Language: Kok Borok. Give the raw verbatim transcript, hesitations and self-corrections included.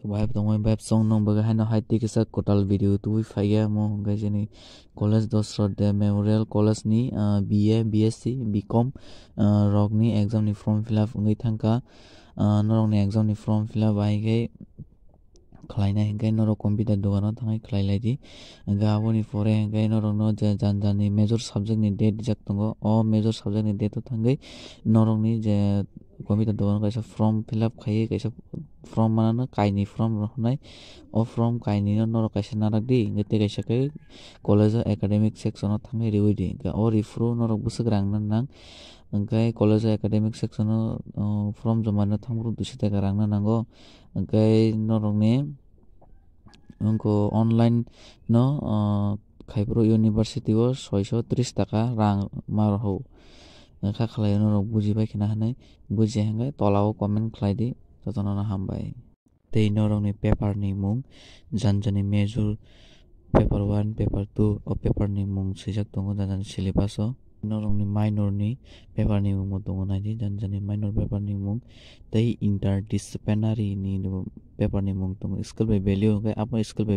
Vibe tongwi vibe song nung bagwi haino hai tei kisa kwtal video tubui phaiya mo hwnkhe chini college Dosrot de Memorial College ni, ah, B A, B S C, B Com, ah, rok ni exam ni form fill up wngwi thangkha. Ah, norok ni exam ni form fill up bai khe khlainai hwnkhe norok computer dogano thangwi khlai lai di. Hwnkhe aboni pore hwnkhe norokno je jan jan ni major subject ni date rijak tongo, o major subject ni date o thangwi norokni je computer dogano kaisa form fill up khaiwi kaisa form manano, kainwi form rok hwnwi. O form kainwi no norok kaisa narak di, hwnkhe tei kaisa khe college o academic section o thangwi riwi di. Hwnkhe o riphuru norok bwswk rang nang nang, hwnkhe college o academic section o, o, form joma rwna thangphuru duiso taka rang nang nango. Hwnkhe norokni wngkha online no, o, khaiphuru university o soiso tris taka rang ma rw hw. Kha khlai norok buji bai khna hwnwi, buji hwnkhe tola o comment khlai di, jotono no hambai. Tei norokni paper ni mung, jan jani major, paper one, paper two, o paper ni mung swijak tongo jan jani syllabus o. Norokni minor ni paper ni mung bo tongo, nai di jan jani minor paper ni mung tei interdisciplinary ni paper ni mung tongo. Skill by value hwnkhe abo skill by